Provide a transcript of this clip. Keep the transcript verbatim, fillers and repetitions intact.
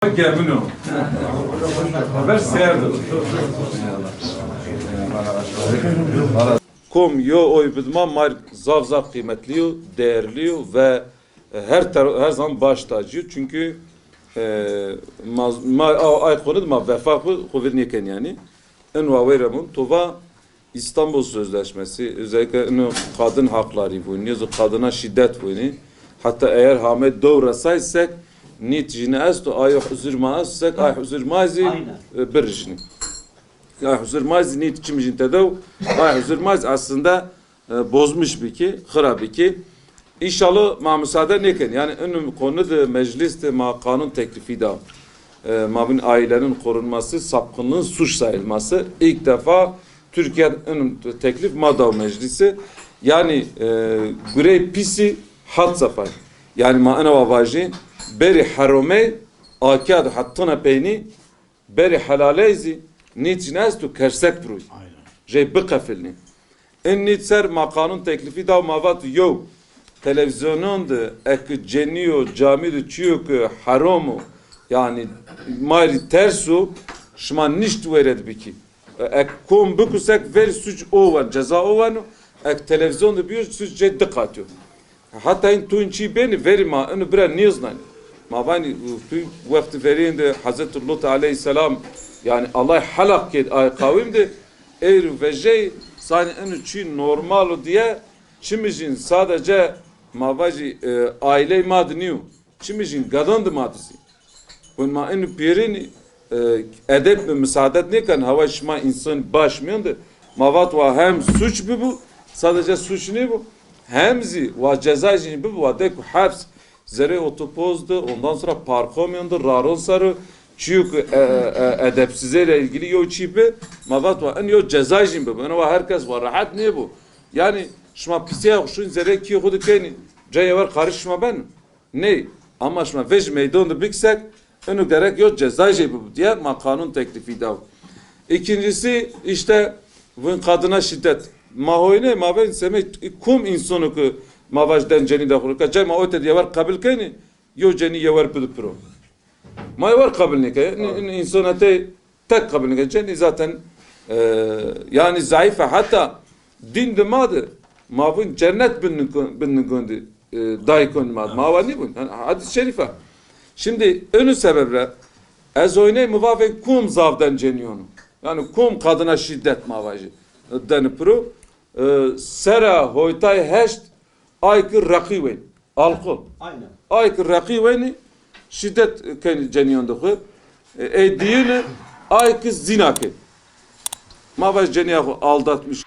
Gemino. Ver serdo. Kom yo oy bid ma, ma zaf zaf qîmetlî yo, değerli yo ve her ter-, her zaman baş tacî yo. Çünkü, e, ma, ma, a-, ay konu de ma vefa xwu, xwu vir nêken yani. In wa weyre mun, to va İstanbul Sözleşmesi, özellikle ino kadın hakları vûnî, ya kadına şiddet vûnî. Hatta eğer hame dewr resay sek, nît jîni esto, ayo huzur ma esto sek, ay huzur ma zî, aynen, e, bir jîni. Ay huzur ma zî nît çim jîn tedew, ay huzur ma zî aslında, e, bozmuş bi ki, xira bi ki. İnşallah ma müsaade nêken. Yani ino konu de meclis de ma kanun teklifi da. E, ma bin ailenin korunması, sapkınlığın suç sayılması. İlk defa Türkiye'de ino teklif ma da meclisi. Yani, e, gurey pisi had safay. Yani ma ina wa vajî, beri heromey, akiyad hattına peyni, beri helaley zî nît jîn esto kersek proy. Aynen. Jey biqefilnî. In nît ser ma kanun teklifi da, ma vat yo televîzyonon de ek cenî yo, camî de çîyo ke herom o, yani ma rî ters o, şima nişt weyre de bikî. E, ek kom bikusek verî suç o wen, ceza o wen o, ek televîzyon de bîyo suç jê di qat yo. Heta in tu in çî benî verî ma inu bira nêznanî. Ma vanî tu wextî verîn de Hazreti Lut aleyhisselam, yani Allah helak ked ay qawim de, eyr û vejey sanî inu çî normal o diye, çimijîn sadece ma vajî, e, ailey ma di nîyo. Çimijîn gadan di ma di zî. Gon ma inu pêrîn, e, edeb mi misaadet nêken, hawa şima însan baş mîyan de. Ma vat wa hem suç bibu, sadece suç nêbu, hem zî wa ceza jîn bibu, wa deku heps, zerê otopoz de, ondan sonra parko mîyan de, raron sero, çîyo ke, e, e, edepsizey ile ilgili yo çî bi, ma vat wa in yo ceza jîn bibu. Ina wa herkes wa rehet nêbu. Yani şima pisîya xwu şun zerê kî xwu de kenî, ca yewer qarîş şima ben. Ney, ama şima vej meydon de biksek, inu gerek yo cezay jê bibu diye ma kanun teklifi daw. İkincisi, işte, vun kadına şiddet. Ma hoyne, ma ven semê kum insonu ki ma vaj den cenî de xurika. Cay ma ote diye ver qabil keni, yo cenî yewer bidu piro. Ma yewer qabil neke. Ni-, ni-, insonete tek qabil neke. Cenî zaten, e, yani zayıf e. Hatta din de ma de, ma vun cennet bin, bin gondi, e, dayikon ma. Ma wa nîbun. Yani hadis-i şerif a. Şimdi önü sebeple ez oyney mi vavên kum zavden ceniyonu. Yani kum kadına şiddet ma vajî. Deni piro, e, sera hoytay heşt ay ki rakî wen. Alkol. Aynen. Ay ki rakî weni şiddet keni ceniyon de xu. E, ey diyini ay ki zina ki. Ma vaj ceniya xu aldatmış.